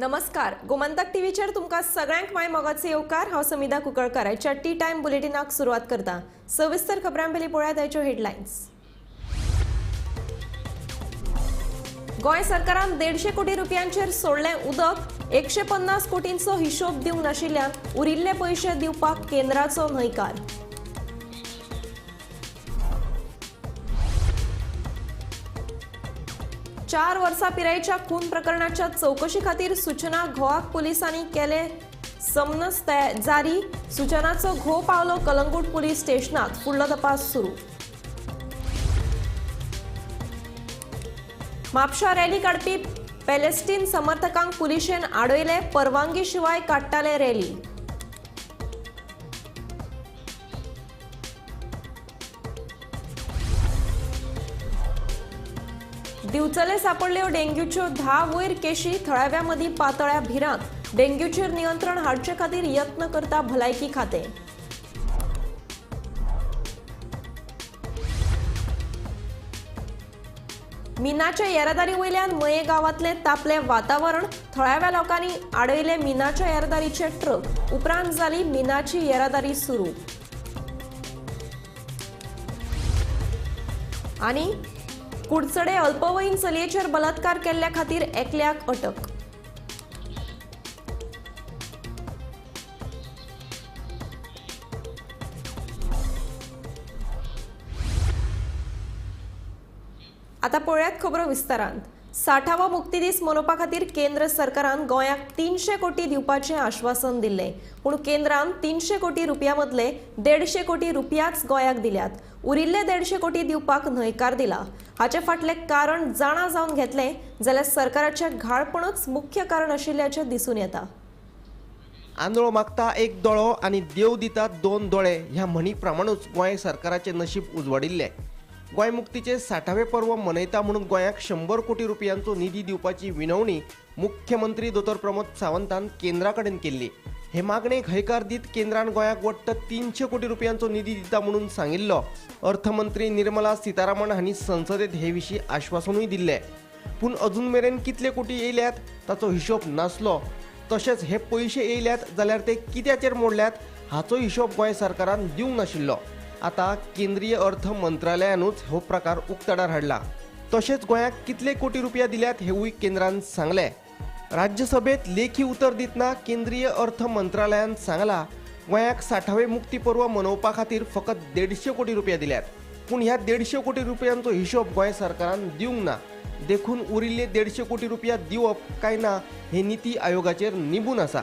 नमस्कार, गोमंतक टीव्हीचेर तुमकां सगळ्यांक my मोगाचो येवकार. हांव समिधा कुंकळकर आयच्या टी टायम बुलेटिनाक सुरवात करता. सविस्तर खबरां पयलीं पळयात आयच्यो हेडलायन्स. गोंय सरकारान 150 कोटी रुपयांचेर सोडलें उदक. 150 कोटींचो हिशोब दिवंक नाशिल्ल्यान उरिल्ले पयशे दिवपाक केंद्राचो न्हयकार. चार वर्सां पिरायेच्या खून प्रकरणाच्या चवकशी खातीर सूचना घोवाक पुलिसांनी केले समन्स जारी. सूचनाचो घोव पावलो कलंगूट पुलीस स्टेशनात. फुडलो तपास सुरू. म्हापशा रॅली काडपी पॅलेस्टीन समर्थकांक पुलिशेन आडयले. परवानगी शिवाय काडटाले रॅली. दिवचले सापडल्यो डेंग्यूच्यो 10 वयर केशी. थळाव्या मदीं पातळ्या भिरांत. डेंग्यूचेर नियंत्रण हाडचे खातीर यत्न करता भलायकी खातें. मिनाच्या येरादारी वयल्यान मये गांवांतलें तापलें वातावरण. थळाव्या लोकांनी आडयले मिनाच्या येरादारीचे ट्रक. उपरांत जाली मिनाची येरादारी सुरू. आनी कुडचडे अल्पवयीन चलयेचेर बलात्कार केल्ल्या खातीर एकल्याक अटक. आता पळयात खबरो विस्तारान. 60वो मुक्ती दीस मनोवपा खातीर केंद्र सरकारान गोंयाक 300 कोटी दिवपाचें आश्वासन दिल्लें. पूण केंद्रान 300 कोटी रुपया मदले 150 कोटी रुपयाच गोंयाक दिल्यात. उरिल्ले 150 कोटी दिवपाक न्हयकार दिला. हाचे फाटलें कारण जाणा जावन घेतलें जाल्यार सरकाराचें घाळपणूच मुख्य कारण आशिल्ल्याचें दिसून येता. आंधळो मागता एक दोळो आनी देव दिता 2 दोळे ह्या म्हणी प्रमाणूच गोंय सरकाराचें नशीब उजवाडिल्लें. गोंय मुक्तीचे 60वे पर्व मनयता म्हणून गोंयाक 100 कोटी रुपयांचो निधी दिवपाची विनवणी मुख्यमंत्री दोतोर प्रमोद सावंतान केंद्रा कडेन केल्ली. हे मागणेक हयकार दीत केंद्रान गोंयाक वट्ट 300 कोटी रुपयांचो निधी दिता म्हणून सांगिल्लो. अर्थमंत्री निर्मला सीतारामन हांणी संसदेत हे विशीं आश्वासनूय दिल्लें. पूण अजून मेरेन कितले कोटी येयल्यात ताचो हिशोब नासलो. तशेंच हे पयशे येयल्यात जाल्यार ते कित्याचेर मोडल्यात हाचो हिशोब गोंय सरकारान दिवंक नाशिल्लो. आता केंद्रीय अर्थ मंत्रालयानूच हो प्रकार उक्ताडार हाडला. तशेंच गोंयाक कितले कोटी रुपया दिल्यात हेवूय केंद्रान सांगलें. राज्यसभेत लेखी उतर दितना केंद्रीय अर्थ मंत्रालयान सांगला गोंयाक 60वे मुक्ती पर्व मनोवपा खातीर फकत 150 कोटी रुपया दिल्यात. पूण ह्या 150 कोटी रुपयांचो हिशोब गोंय सरकारान दिवंक ना. देखून उरिल्ले 150 कोटी रुपया दिवप काय ना हे नीती आयोगाचेर निबून आसा.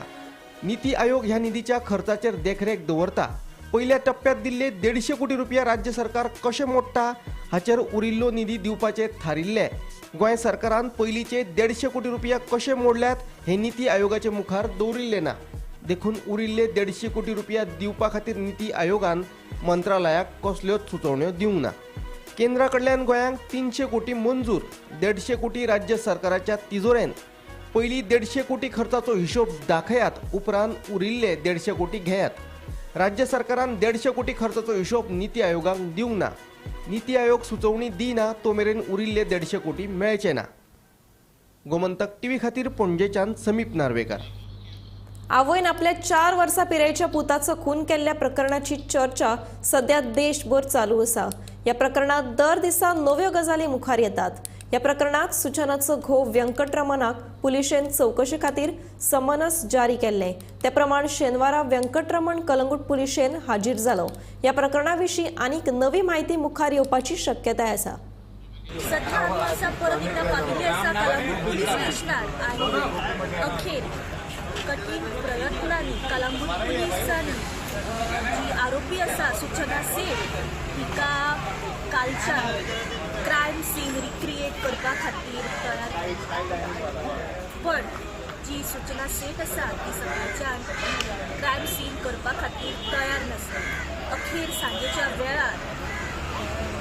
नीती आयोग ह्या निधीच्या खर्चाचेर देखरेख दवरता. पयल्या टप्प्यात दिल्ले 150 कोटी रुपया राज्य सरकार कशें मोडटा हाचेर उरिल्लो निधी दिवपाचे थारिल्ले. गोंय सरकारान पयलींचे 150 कोटी रुपया कशे मोडल्यात हे नीती आयोगाचे मुखार दवरिल्ले ना. देखून उरिल्ले 150 कोटी रुपया दिवपा खातीर नीती आयोगान मंत्रालयाक कसल्योच सुचोवण्यो दिवंक ना. केंद्रा कडल्यान गोंयांक 300 कोटी मंजूर, 150 कोटी राज्य सरकाराच्या तिजोरेन. पयलीं 150 कोटी खर्चाचो हिशोब दाखयात, उपरांत उरिल्ले 150 कोटी घेयात. राज्य सरकारान 150 कोटी खर्चाचो हिशोब नीती आयोगाक दिवंक ना. नीती आयोग सुचोवणी दिना तो मेरेन उरिल्ले 150 कोटी मेळचे ना. गोमंतक टीव्ही खातीर पणजेच्यान समीप नार्वेकर. आवयन आपल्या 4 वर्सां पिरायेच्या पुताचो खून केल्ल्या प्रकरणाची चर्चा सध्या देशभर चालू आसा. ह्या प्रकरणात दर दिसा नव्यो गजाली मुखार येतात. ह्या प्रकरणात सूचनाचो घोव व्यंकटरमणाक पुलिशेन चवकशे खातीर समन्स जारी केल्लें. ते प्रमाण शेनवारा व्यंकटरमण कलंगूट पुलिशेन हाजीर जालो. ह्या प्रकरणा विशीं आनीक नवी म्हायती मुखार येवपाची शक्यताय आसा. सध्या आमी आसा परत एकदा पाविल्ली आसा कलंगूट पुलीस स्टेशनार आनी अखेर कठीण प्रयत्नांनी कलंगूट पुलिसांनी जी आरोपी आसा सूचना सेठ हिका कालच्या क्रायम सीन रिक्रिएट करपा खातीर तयार, पण जी सूचना सेठ आसा ती सकाळच्यान क्रायम सीन करपा खातीर तयार नासली. अखेर सांजेच्या वेळार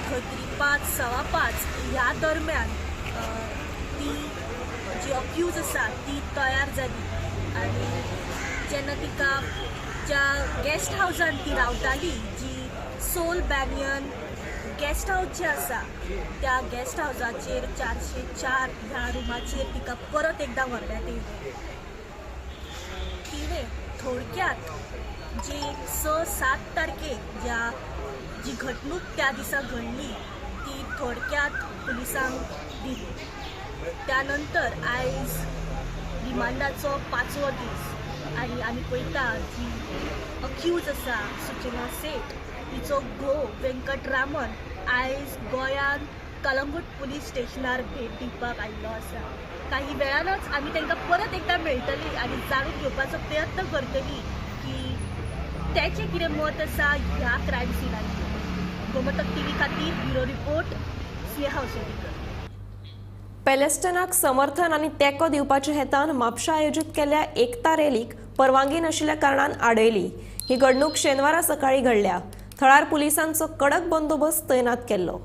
खंय तरी 5 5:15 ह्या दरम्यान ती जी अक्यूज आसा ती तयार जाली आनी जेन्ना तिका ज्या गेस्ट हावजान ती रावताली जी सोल बॅनियन गेस्ट हावज जे आसा त्या गेस्ट हावजाचेर 404 ह्या रुमाचेर तिका परत एकदां व्हरण्यात येयलें. तिणें थोडक्यात जी 6-7 तारखेक जी घडणूक त्या दिसा घडली ती थोडक्यात पुलिसांक दिली. त्यानंतर आयज रिमांडाचो 5वो दीस आनी आमी पळयता जी अक्यूज आसा सुचना सेठ तिचो घोव व्यंकट रामन आयज गोंयांत कलंगूट पुलीस स्टेशनार भेट दिवपाक आयिल्लो आसा. काही वेळानच आमी तांकां परत एकदां मेळटली आनी जाणून घेवपाचो प्रयत्न करतली की तेचें कितें मत आसा ह्या क्रायम सिनाचेर. गोमंतक टीव्ही खातीर ब्युरो रिपोर्ट स्नेहा उसोडीकर. पॅलेस्टायनाक समर्थन आनी तेंको दिवपाच्या हेतान म्हापशा आयोजीत केल्ल्या एकता रॅलीक परवानगी नाशिल्ल्या कारणान आडयली. ही घडणूक शेनवारा सकाळीं घडल्या. थळार पुलिसांचो कडक बंदोबस्त तैनात केल्लो.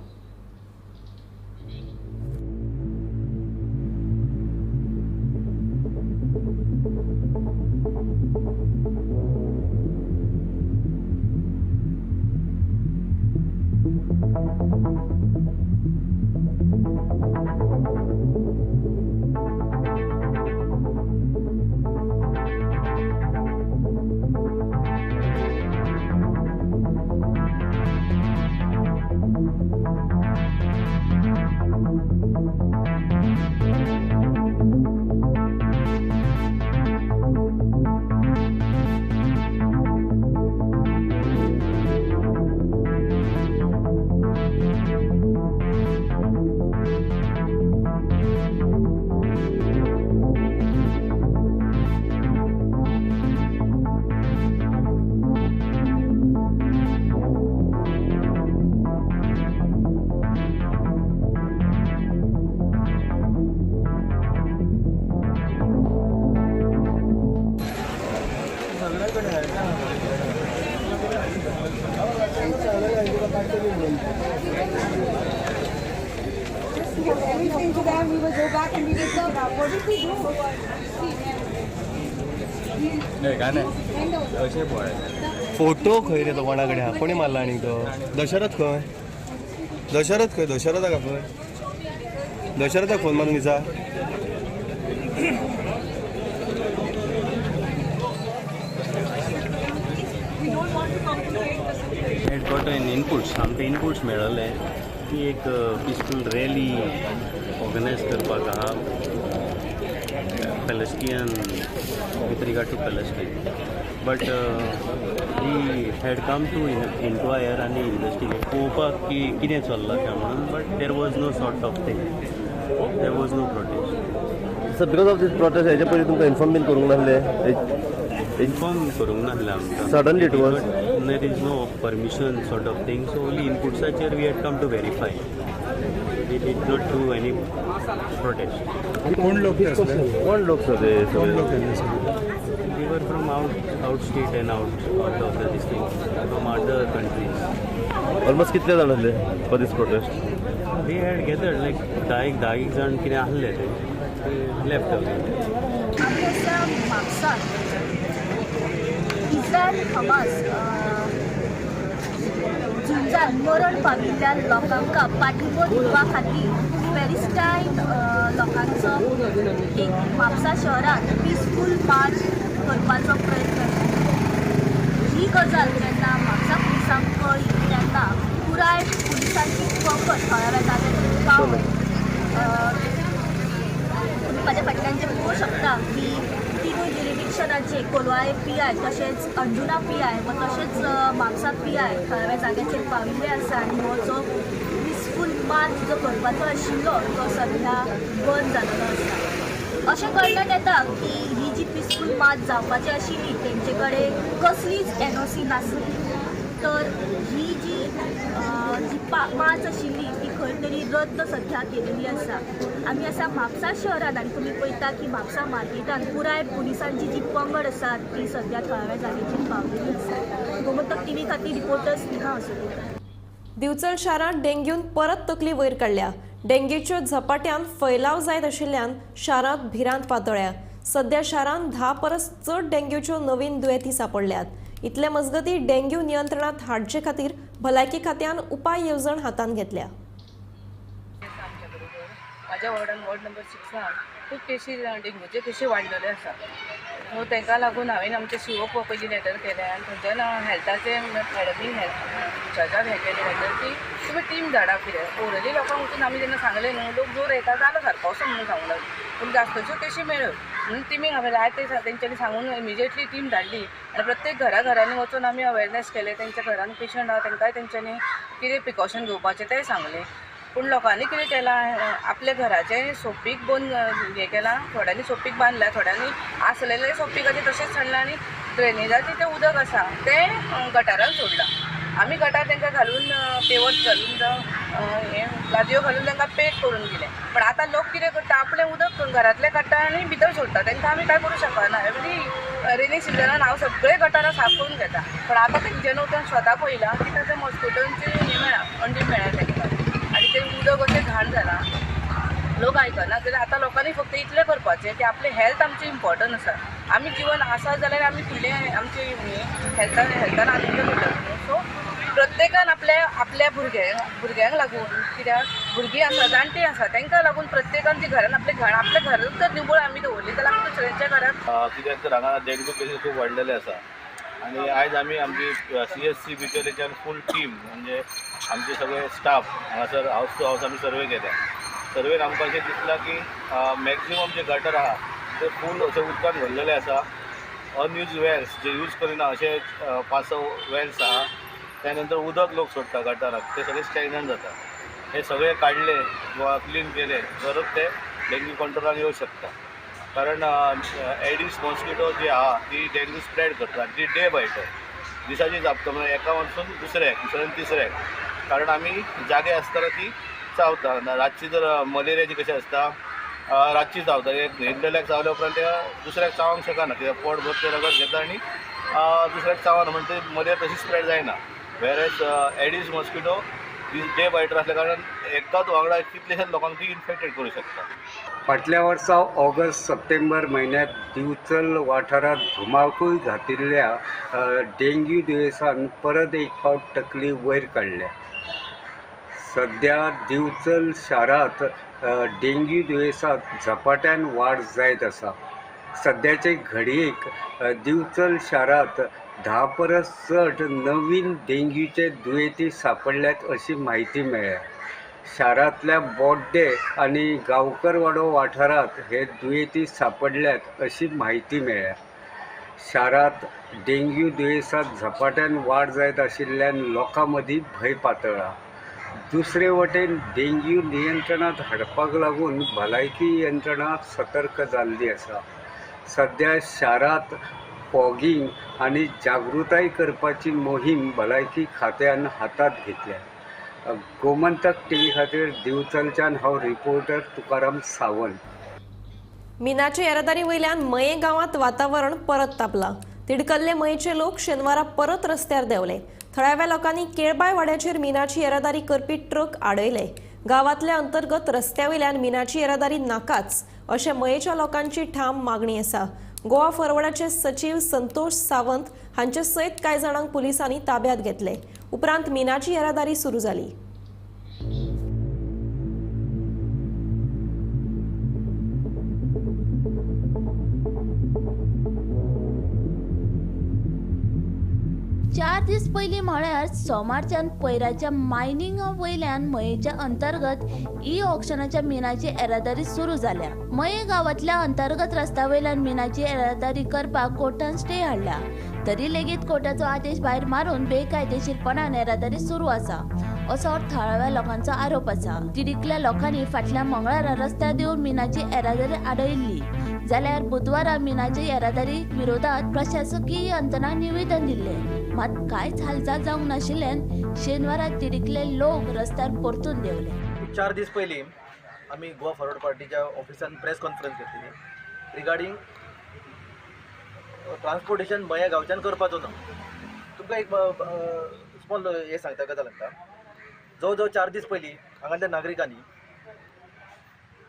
Give everything to them, we will go back and we will serve up. What did we do? Photo खंय रे तो कोणा कडेन आहा? कोणी मारला आनी तो दशरथ खंय? दशरथ खंय? दशरथाक खंय? दशरथाक फोन मारून विचार. Had got an inputs, आमकां इनपुट्स मेळ्ळले की एक पिसफूल रॅली ऑर्गनायज करपाक आहा Palestinian with regard to Palestine, but we had come to inquire आनी इन्वेस्टिगेट पळोवपाक की कितें चल्लां काय म्हणून, but there was no sort of thing, there was no protest. Sir, because of this protest हेच्या पयलीं तुमकां इन्फॉर्म बीन करूंक नासलें? इन्फॉर्म करूंक नासलें आमकां. Suddenly it was. There is no permission sort of thing, so only inputsachar we had come to verify. We did not do any protest. कोण लोक असले? कोण लोक सर ते कोण लोक सगळे? येयल्ले सगळे? We were from out state and out of this thing, from other countries. Almost कितले जाण आसले for this protest? They had gathered like धा एक जाण कितें आहले ते लेफ्ट अवे. आमी आसा म्हापसात इस्रायल हमास झुंजान मरण पाविल्ल्या लोकांक पाठिंबो दिवपा खातीर पॅलेस्टायन लोकांचो एक म्हापसा शहरांत पिसफूल मार्च करपाचो प्रयत्न आशिल्लो. ही गजाल जेन्ना म्हापसा पुलिसांक कळ्ळी तेन्ना पुराय पुलिसांची पंगड थळाव्या जाग्याचेर पावून तुमी म्हाज्या फाटल्यान जे पळोवंक शकता की तिनूय जुरिडिक्शनाचे कोलवाळे पी I तशेंच अंजुना पी I व तशेंच म्हापसा पी I थळाव्या जाग्याचेर पाविल्ले आसा आनी हो जो पिसफूल मार्च जो करपाचो आशिल्लो तो सध्या बंद जाल्लो आसा. अशें कळण्यात येता की ही जी पिसफूल मार्च जावपाची आशिल्ली तेंचे कडेन कसलीच एनओसी नासली, तर ही जी जी मार्च आशिल्ली ती खंय तरी रद्द सध्या केलेली आसा. आमी आसा म्हापसा शहरांत आनी तुमी पळयता की म्हापसा मार्केटान पुराय पुलिसांची जी पंगड आसा ती सध्या थळाव्या जागेचेर पावलेली आसा. गोमंतक टीव्ही खातीर रिपोर्टर स्नेहा असोलीकर. दिवचल शारांत डेंग्यून परत तकली वयर काडल्या. डेंग्यूच्यो झपाट्यान फैलाव जायत आशिल्ल्यान शारांत भिरांत पातळ्या. सध्या शारांत 10 परस चड डेंग्यूच्यो नवीन दुयेंती सांपडल्यात. इतले मजगती डेंग्यू नियंत्रणात हाडचे खातीर भलायकी खात्यान उपाय येवजण हातांत घेतल्या. आमच्या बरोबर म्हाज्या वॉर्डान वॉर्ड नंबर 6 खूब केशी डेंग्यूचे केशी वाडलेले आसा. सो तांकां लागून हांवें आमचे शिवोक पयलीं लेटर केलें आनी थंयच्यान हेल्थाचे मॅडमीन हेल्थ हें केलें लेटर की तुमी टीम धाडा कितें ओरली लोकांक वचून आमी जेन्ना सांगलें न्हू लोक जोर येता जालो सारको असो म्हणून सांगूं लागलो पूण जास्तच्यो केशी मेळ्ळ्यो म्हणून टिमीक हांवें जाय ते तेंच्यांनी सांगून इमिजिएटली टीम धाडली आनी प्रत्येक घरा घरांनी वचून आमी अवेरनेस केलें. तेंच्या घरान पेशंट आहा तांकांय तेंच्यांनी कितें प्रिकॉशन घेवपाचें तें सांगलें. पूण लोकांनी कितें केलां आपल्या घराचें सोपीक बंद हें केलां, थोड्यांनी सोपीक बांदलां, थोड्यांनी आसलेलें सोपिकाचें तशेंच सांडलां आनी ड्रेनेजाचें जें उदक आसा तें गटारान सोडलां. आमी गटार तांकां घालून पेवर्स घालून जावं हें गादयो घालून तांकां पेक करून दिलें. पण आतां लोक कितें करता आपलें उदक घरांतलें काडटा आनी भितर सोडटा. तांकां आमी कांय करूं शकना. एवरी रेनी सिजनान हांव सगळे गटारां साफ करून घेता पण आतां तेंच्यांनी वचून स्वता पळयलां की ताच्या मॉस्किटोंची हें मेळ्ळा, अंडी मेळ्ळा तांकां आनी तें उदक अशें घाण जालां. लोक आयकना जाल्यार आतां लोकांनी फक्त इतलें करपाचें की आपलें हेल्थ आमचें इम्पॉर्टंट आसा. आमी जिवन आसा जाल्यार आमी फुडलें आमचें हेल्थान हेल्थान आनंद मेळटा न्हू. सो प्रत्येकान आपल्या आपल्या भुरग्यांक लागून, कित्याक भुरगीं आसा जाणटीं आसा तांकां लागून प्रत्येकान जी घरान आपल्या घर आपल्या घरांत जर निवळ आमी दवरली जाल्यार आमी दुसऱ्यांच्या घरांत कित्याक तर हांगा डेंग्यू केसीस खूब वाडलेले आसा आनी आयज आमी आमची CSC भितर फूल टीम म्हणजे आमचे सगळे स्टाफ हांगासर हावस टू हावस आमी सर्वे केल्या. सर्वेन आमकां अशें दिसलां की मॅक्झिमम जे गटर आहा ते फूल अशें उदकान भरलेले आसा. अनयूज वेल्स जे यूज करिना अशे 5-6 वेल्स आहा. त्या नंतर उदक लोक सोडटा गटाराक, ते सगळे स्टॅग्नंट जाता. हे सगळे काडले वा क्लीन केले तरच ते डेंग्यू कंट्रोलान येवं शकता. कारण एडिस मॉस्किटो जी आहा ती डेंग्यू स्प्रेड करता, ती डे बाय डे दिसाची चाबता, म्हणजे एका वचून दुसऱ्याक, दुसऱ्यान तिसऱ्याक. कारण आमी जागे आसतना ती चावता. रातची जर मलेरियाची कशी आसता रातची चावता, न्हिदलेल्याक चावल्या उपरांत त्या दुसऱ्याक चावंक शकना कित्याक पोट भर ते रगत घेता आनी दुसऱ्याक चावना म्हण ते मलेरिया तशी स्प्रेड जायना. वेरेज एडिस मॉस्किटो डे बायटर असल्या कारणान एकाच वांगडा कितलेशेच लोकांक ती इन्फेक्टेड करूं शकता. फाटल्या वर्सा ऑगस्ट सप्टेंबर म्हयन्यांत दिवचल वाठारांत धुमाकूळ घातिल्ल्या डेंग्यू दुयेंसान परत एक फावट तकली वयर काडल्या. सद्या दिवचल शारांत डेंग्यू दुयेंसांत झपाट्यान वाड जायत आसा. सद्याचे घडयेक दिवचल शारांत 10 परस चड नवीन डेंग्यूचे दुयेंती सांपडल्यात अशी म्हायती मेळ्ळ्या. शारांतल्या बोड्डे आनी गांवकरवाडो वाठारांत हे दुयेंती सांपडल्यात अशी म्हायती मेळ्ळ्या. शारांत डेंग्यू दुयेंसांत झपाट्यान वाड जायत आशिल्ल्यान लोकां मदीं भंय पातळ्ळा. दुसरे वटेन डेंग्यू नियंत्रणांत हाडपाक लागून भलायकी यंत्रणा सतर्क जाल्ली आसा. सद्या शारांत फॉगिंग आनी जागृताय करपाची मोहीम भलायकी खात्यान हातांत घेतल्या. गोमंतक टीव्ही खातीर दिवचलच्यान हांव रिपोर्टर तुकाराम सावंत. मिनाचे येरादारी वयल्यान मये गांवांत वातावरण परत तापलां. तिडकल्ले मयेचे लोक शेनवारा परत रस्त्यार देंवले. थळाव्या लोकांनी केळबाय वाड्याचेर मिनाची येरादारी करपी ट्रक आडयले. गांवांतल्या अंतर्गत रस्त्या वयल्यान मिनाची येरादारी नाकाच अशें मयेच्या लोकांची ठाम मागणी आसा. गोवा फॉरवर्डाचे सचीव संतोष सावंत हांचे सयत कांय जाणांक पुलिसांनी ताब्यात घेतले. उपरांत मिनाची येरादारी सुरू जाली. चार दीस पयलीं म्हळ्यार सोमारच्यान पयराच्या मायनिंगा वयल्यान मयेच्या अंतर्गत ई ऑक्शनाच्या मिनाची येरादारी सुरू जाल्या. मये गांवांतल्या अंतर्गत रस्त्या वयल्यान मिनाची येरादारी करपाक कोर्टान स्टे हाडल्या. तरी लेगीत कोर्टाचो आदेश भायर मारून बेकायदेशीरपणान येरादारी सुरू आसा असो थळाव्या लोकांचो आरोप आसा. तिडिकल्या लोकांनी फाटल्या मंगळारा रस्त्यार देंवून मिनाची येरादारी आडयल्ली जाल्यार बुधवारा मिनाचे येरादारी विरोधात प्रशासकीय यंत्रणांक निवेदन दिल्लें. मात कांयच हालचाल जावंक नाशिल्ल्यान शेनवारा तिडिकले लोक रस्त्यार परतून देंवले. 4 दीस पयलीं आमी गोवा फॉरवर्ड पार्टीच्या ऑफिसान प्रेस कॉन्फरन्स घेतली रिगार्डींग ट्रान्सपोर्टेशन मया गांवच्यान करपाचो ना. तुमकां एक स्मॉल हें सांगता, गजाल सांगता. जवळ जवळ 4 दीस पयलीं हांगाच्या नागरिकांनी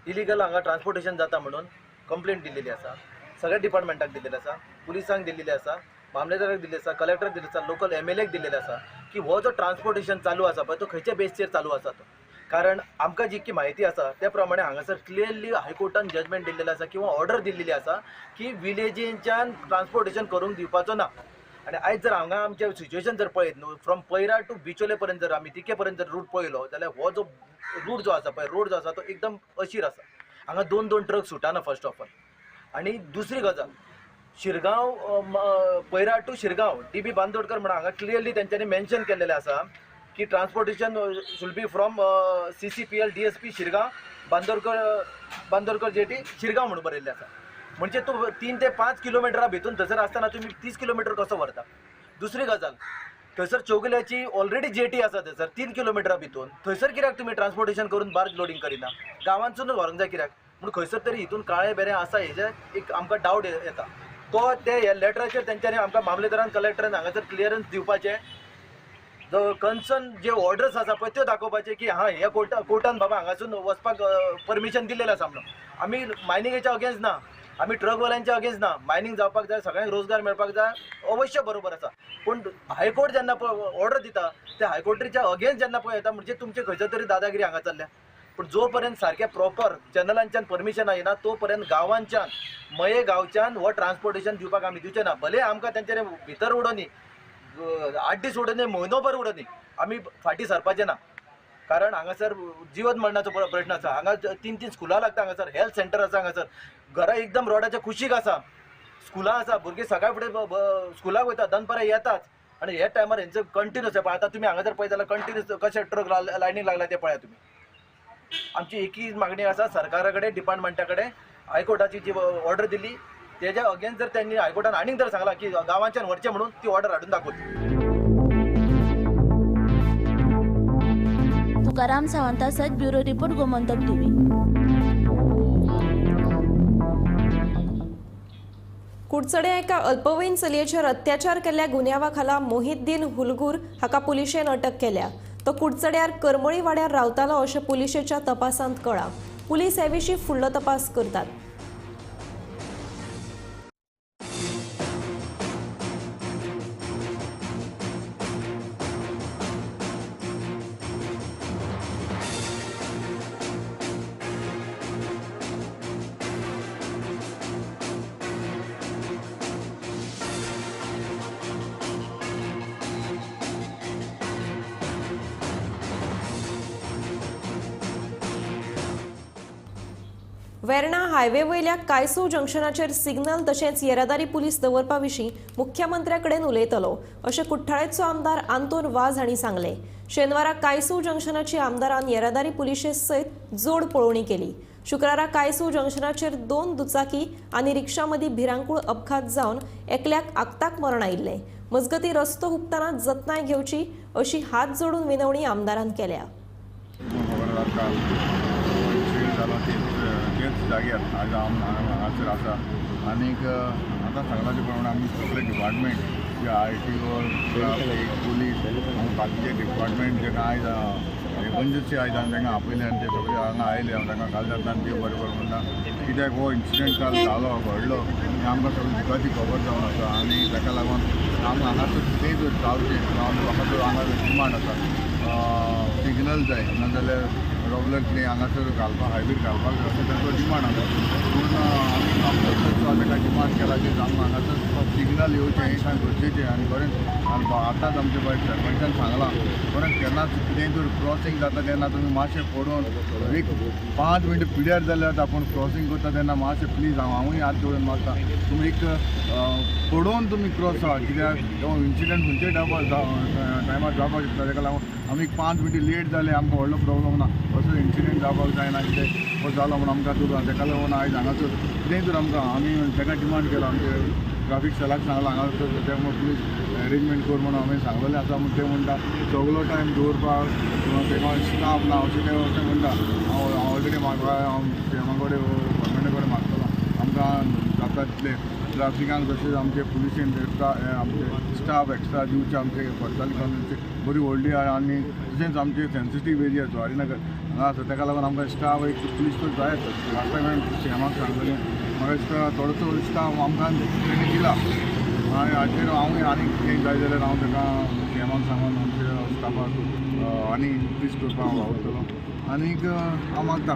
इलिगल हांगा ट्रान्सपोर्टेशन जाता म्हणून कंप्लेंट दिल्लेली आसा. सगळ्या डिपार्टमेंटाक दिल्लेली आसा, पुलिसांक दिल्लेली आसा, मामलेदाराक दिल्लेली आसा, कलेक्टराक दिल्लेली आसा, लोकल MLA दिल्लेली आसा की हो जो ट्रान्सपोर्टेशन चालू आसा पळय तो खंयच्या बेसचेर चालू आसा तो. कारण आमकां जितकी म्हायती आसा त्या प्रमाणे हांगासर क्लियरली हायकोर्टान जजमेंट दिल्लेलें आसा किंवा ऑर्डर दिल्लेली आसा की विलेजींच्यान ट्रान्सपोर्टेशन करूंक दिवपाचो ना. आनी आयज जर हांगा आमचें सिच्युएशन जर पळयत न्हू, फ्रॉम पैरा टू बिचोले पर्यंत जर आमी तिके पर्यंत जर रूट पळयलो जाल्यार हो जो रूट जो आसा पळय, रोड जो आसा तो एकदम अशीर आसा. हांगा दोन दोन ट्रक सुटाना फर्स्ट ऑफ ऑल. आनी दुसरी गजाल, शिरगांव पैरा to Shirgaon D B Bandodkar म्हणून हांगा क्लियरली तेंच्यांनी मेन्शन केल्लेलें आसा की transportation should be from CCPL DSP Shirgaon Bandodkar jetty Shirgaon म्हणून बरयल्लें आसा. म्हणजे तूं 3 ते 5 किलोमिटरा भितून थंयसर आसतना तुमी 30 किलोमिटर कसो व्हरता? दुसरी गजाल, थंयसर चौगुल्याची ऑलरेडी जेटी आसा थंयसर 3 किलोमिटरा भितून, थंयसर कित्याक तुमी ट्रान्सपोर्टेशन करून बार्ज लोडींग करिना? गांवांतसूनच व्हरूंक जाय कित्याक? पूण खंयसर तरी हितून काळें बेरें आसा हेजें एक आमकां डावट येता. तो ते ह्या लेटराचेर तेंच्यांनी आमकां मामलेदारान कलेक्टरान हांगासर क्लियरन्स दिवपाचें, जो कन्सर्न जे ऑर्डर्स आसा पळय त्यो दाखोवपाचे की हां ह्या कोर्टान बाबा हांगासून वचपाक परमिशन दिल्लेलें आसा म्हणून. आमी मायनिंगेच्या अगेन्स्ट ना, आमी ट्रकवाल्यांच्या अगेन्स्ट ना, मायनींग जावपाक जाय, सगळ्यांक रोजगार मेळपाक जाय, अवश्य बरोबर आसा. पूण हायकोर्ट जेन्ना पळय ऑर्डर दिता त्या हायकोर्टाच्या अगेन्स्ट जेन्ना पळय येता म्हणजे तुमचे खंयच्या तरी दादागिरी हांगा चल्ल्या. पूण जो पर्यंत सारकें प्रॉपर चॅनलांच्यान परमिशन येना तो पर्यंत गांवांच्यान मये गांवच्यान हो ट्रान्सपोर्टेशन दिवपाक आमी दिवचे ना. भले आमकां तेंच्यानी भितर उडोवनी, 8 दीस उडोवनी, म्हयनोभर उडोवनी, आमी फाटीं सरपाचें ना. कारण हांगासर जिवत मरणाचो प्रश्न आसा. हांगा 3-3 स्कुलां लागता, हांगासर हेल्थ सेंटर आसा, हांगासर घरां एकदम रोडाच्या कुशीक आसा, स्कुलां आसा, भुरगीं सकाळ फुडें स्कुलाक वयता, दनपारां येताच. आनी ह्या टायमार हेंचो कंटिन्यूस आतां तुमी हांगा जर पळयत जाल्यार कंटिन्यूस कशे ट्रक लायनीक लागला ते पळयात तुमी. आमची एकूच मागणी आसा सरकारा कडेन, डिपार्टमेंटा कडेन, हायकोर्टाची जी ऑर्डर दिली तेज्या अगेन्स्ट जर त्यांनी हायकोर्टान आनीक जर सांगलां की गांवांच्यान व्हरचें म्हणून, ती ऑर्डर हाडून दाखोवची. तुकाराम सावंता सयत ब्युरो रिपोर्ट, गोमंतक टीव्ही. कुडचडे एका अल्पवयीन चलयेचेर अत्याचार केल्ल्या गुन्यांवा खाला मोहिद्दीन हुलगूर हाका पुलिशेन अटक केल्या. तो कुडचड्यार करमळी वाड्यार रावतालो अशें पुलिशेच्या तपासांत कळ्ळां. पुलीस हे विशीं फुडलो तपास करतात. वेर्णा हायवे वयल्या कायसो जंक्शनाचेर सिग्नल तशेंच येरादारी पुलीस दवरपा विशीं मुख्यमंत्र्या कडेन उलयतलो अशें कुठ्ठाळेचो आमदार आंतोन वाझ हांणी सांगलें. शेनवारा कायसो जंक्शनाची आमदारान येरादारी पुलिशे सयत जोड पळोवणी केली. शुक्रारा कायसो जंक्शनाचेर 2 दुचाकी आनी रिक्षा मदीं भिरांकूळ अपघात जावन एकल्याक आक्ताक मरण आयिल्लें. मजगतीं रस्तो हुपतना जतनाय घेवची अशी हात जोडून विनवणी आमदारान केल्या. तेच जाग्यार आज हांगासर आसा आनीक आतां सांगला ते प्रमाणे आमी सगळे डिपार्टमेंट जे आरटीओ, ट्राफीक, पुलीस आनी बाकीचे डिपार्टमेंट जेका आयज एमर्जन्सी आयज आमी तांकां आपयले आनी ते सगळे हांगा आयले. हांव तांकां काल जाता आनी देव बरें करूं म्हणटा, कित्याक हो इन्सिडंट काल जालो घडलो हें आमकां सगळी दुखाची खबर जावन आसा. आनी ताका लागून आमकां हांगासर कितेंय जर जावचें म्हाका जर हांगा डिमांड आसा सिग्नल जाय, नाजाल्यार रोबलर कितें हांगासर घालपाक हायवेर घालपाक जाय असो तांचो डिमांड आसा. पूण आमी आमचो ताका डिमांड केला की आमकां हांगासर सिग्नल येवचें हें सामकें गरजेचें. आनी बरें आतांच आमच्या भायर सरपंचान सांगलां बरें, केन्नाच कितेंय जर क्रॉसींग जाता तेन्ना तुमी मातशें पडोवन एक 5 मिनटां पिड्यार जाल्यार आपूण क्रॉसींग करता तेन्ना मातशें प्लीज हांवूय हात जोडून मागता तुमी एक पडोवन तुमी क्रॉस जावा, कित्याक तो इन्सिडंट खंयच्याय टायमार जावपाक शकता. ताका लागून आमी 5 मिनटां लेट जाले आमकां व्हडलो प्रॉब्लम ना, असो इन्सिडंट जावपाक जायना कितें हो जालो म्हूण आमकां तुका. ताका लागून आयज हांगासर कितेंय तर आमकां आमी ताका डिमांड केला, आमचे ट्राफीक सेलाक सांगलां हांगासर तें पुलीस अरेंजमेंट कर म्हणून हांवें सांगलेलें आसा. म्हूण ते म्हणटा सगलो टायम दवरपाक तेका स्टाफ ना अशें ते अशें म्हणटा. हांव ऑलरेडी म्हाका हांव सीएमा कडेन गव्हर्मेंटा कडेन मागतलो आमकां जाता तितलें ट्राफिकान तशेंच आमचे पुलिशेन आमचे स्टाफ एक्स्ट्रा दिवचे, आमचे पडताली करून बरी व्हडली आनी तशेंच आमचे सेन्सिटीव एरिया जुवारीनगर हांगा आसा ताका लागून आमकां स्टाफ एक पुलीस तर जायच. लास्ट टायम हांवें सीएमाक सांगलेलें, म्हाका दिसता थोडोसो स्टाफ आमकां तेणी दिला. आनी हाचेर हांवूय आनी कितें जाय जाल्यार हांव ताका सी एमाक सांगून आमच्या स्टाफाक आनी इन्क्रीज करपाक हांव वावुरतलो. आनीक हांव मागता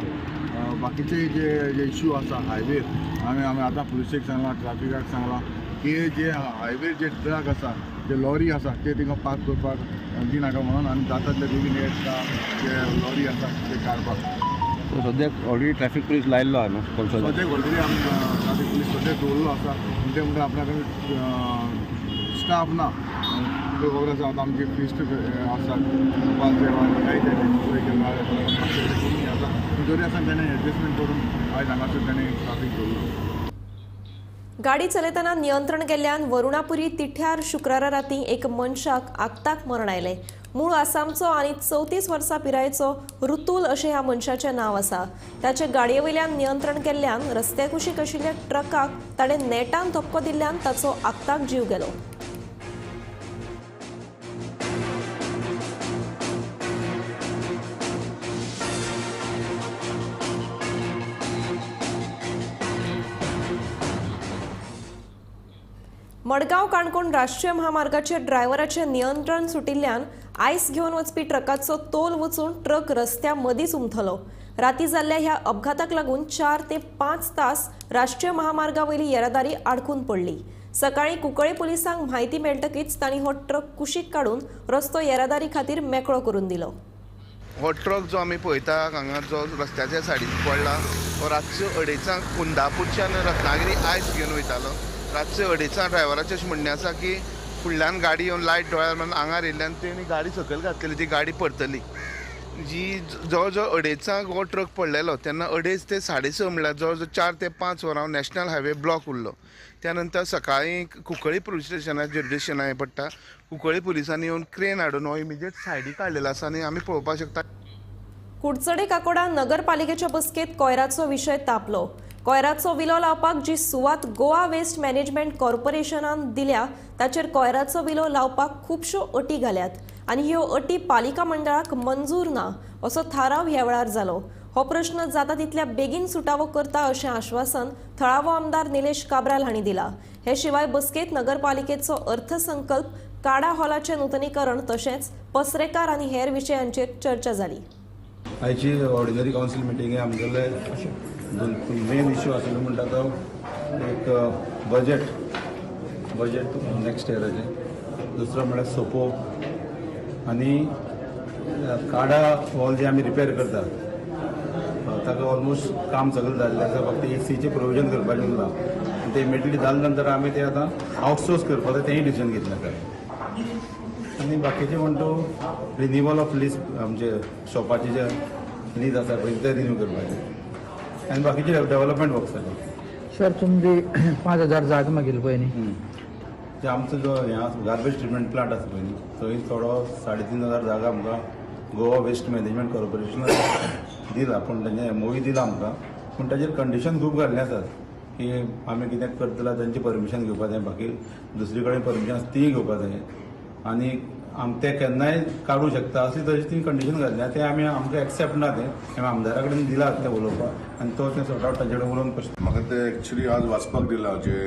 बाकीचे जे जे इश्यू आसा हायवेर आमी आमी आतां पुलिसेक सांगलां, ट्राफिकाक सांगलां की जे हायवेर जे ट्रक आसा, जे लॉरी आसा ते थिंगा पार्क करपाक दिनाका म्हणून, आनी जाता तितले बेगीन हे जे लॉरी आसा ते काडपाक. सद्याक ऑलरेडी ट्रॅफिक पुलीस लायिल्लो आहा न्हू? सद्याक ऑलरेडी आमी ट्रॅफिक पुलीस सद्याक दवरलो आसा. पूण ते म्हणटा आपल्या कडेन स्टाफ ना. तुका खबर आसा आतां आमचे फिस्ट आसा कमी आसा, पूण तरी आसतना तेणें एडजस्टमेंट करून आयज हांगासर तेणें ट्राफीक दवरलो. गाडी चलयतना नियंत्रण गेल्ल्यान वरुणापुरी तिठ्यार शुक्रारा राती एक मनशाक आक्ताक मरण आयलें. मूळ आसामचो आनी 34 वर्सां पिरायेचो ऋतुल अशें ह्या मनशाचें नांव आसा. ताचे गाडये वयल्यान नियंत्रण केल्ल्यान रस्त्या कुशीक आशिल्ल्या ट्रकाक ताणें नेटान धपको दिल्ल्यान ताचो आक्ताक जीव गेलो. मडगांव काणकोण राष्ट्रीय महामार्गाचेर ड्रायव्हराचें नियंत्रण सुटिल्ल्यान आयस घेवन वचपी ट्रकाचो तोल वचून ट्रक रस्त्या मदींच उमथलो. राती जाल्ल्या ह्या अपघाताक लागून 4 ते 5 तास राष्ट्रीय महामार्गा वयली येरादारी आडकून पडली. सकाळीं कुंकळे पुलिसांक म्हायती मेळटकीच तांणी हो ट्रक कुशीक काडून रस्तो येरादारी खातीर मेकळो करून दिलो. हो ट्रक जो आमी पळयता हांगा जो रस्त्याच्या सायडीन पडला हो रातचो 2:30 कुंदापूरच्यान रत्नागिरी आयस घेवन वयतालो. रातचे 2:30 ड्रायव्हराचें अशें म्हणणें आसा की फुडल्यान गाडी येवन लायट दोळ्यार मारून आंगार येयल्ल्यान तेणी गाडी सकयल घातलेली, ती गाडी परतली. जी जवळ जवळ 2:30 हो ट्रक पडलेलो तेन्ना 2:30 ते 6:30 म्हणल्यार जवळ जवळ 4 ते 5 वरां नॅशनल हायवे ब्लॉक उरलो. त्या नंतर सकाळीं कुंकळी पुलीस स्टेशनार ज्युरिडिक्शना हें पडटा, कुंकळी पुलिसांनी येवन क्रेन हाडून हो इमिजिएट सायडीक काडलेलो आसा आनी आमी पळोवपाक शकता. कुडचडे काकोडा नगरपालिकेच्या बसकेत कोयराचो विशय तापलो. कोयराचो विलो लावपाक जी सुवात गोवा वेस्ट मॅनेजमेंट कॉर्पोरेशनान दिल्या ताचेर कोयराचो विलो लावपाक खुबश्यो अटी घाल्यात आनी ह्यो अटी पालिका मंडळाक मंजूर ना असो थाराव ह्या वेळार जालो. हो प्रश्न जाता तितल्या बेगीन सुटावो करता अशें आश्वासन थळावो आमदार निलेश काब्राल हांणी दिला. हे शिवाय बसकेत नगरपालिकेचो अर्थसंकल्प, काडा हॉलाचें नुतनीकरण तशेंच पसरेकार आनी हेर विशयांचेर चर्चा जाली. आयची ऑर्डिनरी कावन्सील मिटींगे आमगेले मेन इश्यू आशिल्लो म्हणटा तो एक बजेट, बजेट नेक्स्ट इयराचें, दुसरो म्हणल्यार सोपो आनी काडा हॉल जे आमी रिपेर करतात ताका ऑलमोस्ट काम सगळें जाल्लें आसा, फक्त एसीचें प्रोविजन करपाचें उरलां. तें इमिडिएटली जाले नंतर आमी तें आतां आउटसोर्स करपाचें तेंय डिसिजन घेतलें आसा. आनी बाकीचें म्हणटा तो रिन्यूवल ऑफ लीज, आमचे शॉपाचे जे लीज आसा पळय ते रिन्यू करपाचे आनी बाकीचे डेव्हलपमेंट वर्क्स आसा. सर तुमची 5000 जागा मागील पळय न्ही, जे आमचो जो हें आसा गार्बेज ट्रिटमेंट प्लांट आसा पळय न्ही, थंय थोडो 3500 जागा आमकां गोवा वेस्ट मॅनेजमेंट कॉर्पोरेशनान दिला, पूण तेंचे एमओयू दिला आमकां, पूण ताजेर कंडिशन खूब घाल्लें आसात की आमी कितें करतले तांची परमिशन घेवपा जाय, बाकी दुसरी कडेन परमिशन आसा तीय घेवपा जाय आनी आम ते केन्नाय काडूं शकता असली तशी ती कंडिशन घातल्या. तें आमी आमकां एक्सेप्ट ना, तें आमी आमदारा कडेन दिलां तें उलोवपाक आनी तो तें सॉर्ट आवट तांचे कडेन उलोवन प्रश्न. म्हाका तें एक्चुली आज वाचपाक दिलां जे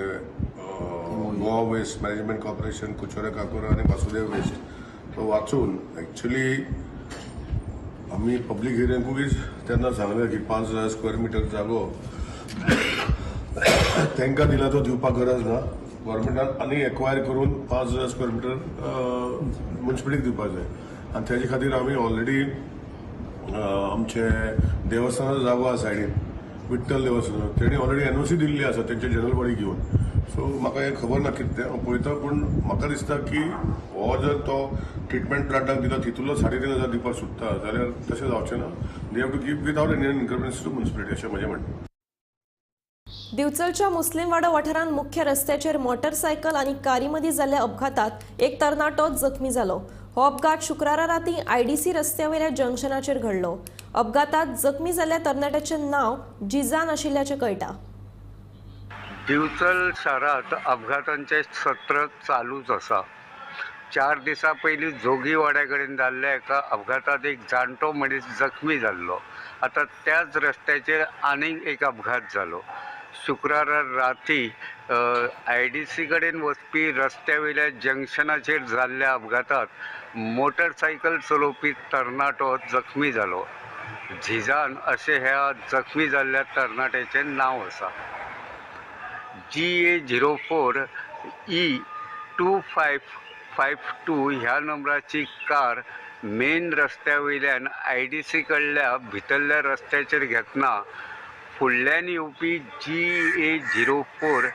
Goa waste management corporation, Curchorem Kakoda आनी वासुदेव वेस्ट, तो वाचून एक्चुली आमी पब्लीक हियरिंगूय तेन्ना सांगलें की 5000 स्क्वेअर मिटर जागो तांकां दिला तो दिवपाक गरज ना, गव्हर्मेंटान आनी एक्वायर करून 5000 स्क्वेअर मिटर मुन्सिपालिटीक दिवपाक जाय. आनी तेजे खातीर आमी ऑलरेडी आमचे देवस्थानाचो जागो आसा सायडीन विठ्ठल देवस्थान, तेणी ऑलरेडी एनओसी दिल्ली आसा तेंचे जनरल बॉडी घेवन. सो म्हाका हें खबर ना कितें तें, हांव पळयता, पूण म्हाका दिसता की हो जर तो ट्रिटमेंट प्लांटाक दिला तितूंतलो 3500 दिवपाक सोदता जाल्यार तशें जावचें ना. They have to give without any inconvenience to municipality अशें म्हजें म्हणणें. दिवचलच्या मुस्लिमवाडो वाठारांत मुख्य रस्त्याचेर मोटरसायकल आनी कारी मदीं जाल्ल्या अपघातात एक तरणाटो जखमी जालो. हो अपघात शुक्रारा राती आयडीसी रस्त्यावेल्या जंक्शनाचेर घडलो. अपघातात जखमी जाल्ल्या तरणाट्याचें नांव जिजान आशिल्ल्याचें कळटा. दिवचल शारांत अपघातांचें सत्र चालूच आसा. 4 दिसां पयलीं जोगीवाड्या कडेन जाल्ल्या एका अपघातांत एक जाणटो मनीस जखमी जाल्लो. आतां त्याच रस्त्याचेर आनीक एक अपघात जालो. शुक्रारा राती IDC कडेन वचपी रस्त्या वयल्या जंक्शनाचेर जाल्ल्या अपघातात मोटरसायकल चलोवपी तरणाटो जखमी जालो. झिजान अशें ह्या जखमी जाल्ल्या तरणाट्याचें नांव आसा. GA 04 E 2552 ह्या नंबराची कार मेन रस्त्या वयल्यान IDC कडल्या भितरल्या रस्त्याचेर घेतना फुडल्यान येवपी GA 04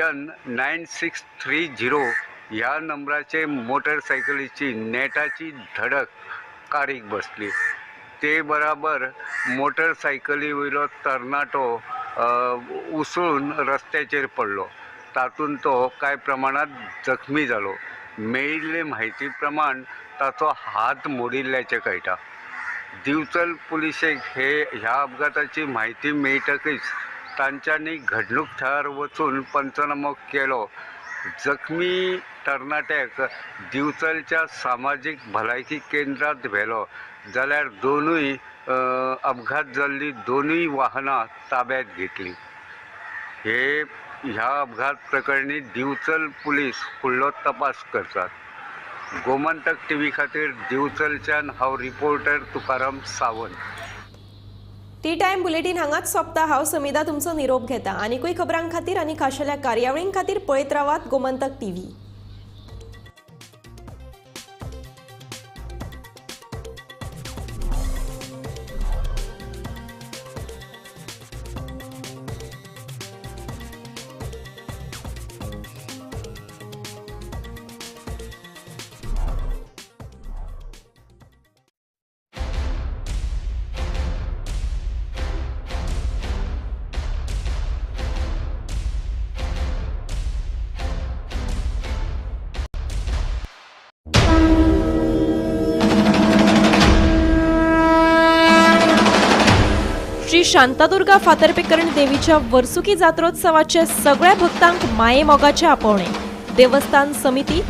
N 9630 ह्या नंबराचे मोटरसायकलीची नेटाची धडक कारीक बसली. ते बराबर मोटरसायकली वयलो तरणाटो उसळून रस्त्याचेर पडलो. तातूंत तो कांय प्रमाणांत जखमी जालो. मेळिल्ले म्हायती प्रमाण ताचो हात मोडिल्ल्याचें कळटा. दिवचल पुलिशेक ह्या अपघाताची म्हायती मेळटकीच तांच्यांनी घडणूक थळार वचून पंचनामो केलो. जखमी तरणाट्याक दिवचलच्या सामाजीक भलायकी केंद्रांत व्हेलो जाल्यार दोनूय अपघात जाल्ली दोनूय वाहनां ताब्यात घेतली. ह्या अपघात प्रकरणी दिवचल पुलीस फुडलो तपास करतात. गोमंतक टीव्ही खातीर दिवचलच्यान हांव reporter Tukaram Sawant. Tea time bulletin हांगाच सोंपता. हांव समिधा तुमचो निरोप घेता. आनीकूय खबरां खातीर आनी खाशेल्या कार्यावळीं खातीर पळयत रावात गोमंतक टीव्ही. श्री शांतादुर्गा फातर्पेकरण देवीच्या वर्सुकी जात्रोत्सवाचे सगळ्या भक्तांक मायेमोगाचे आपोवणे. देवस्थान समिती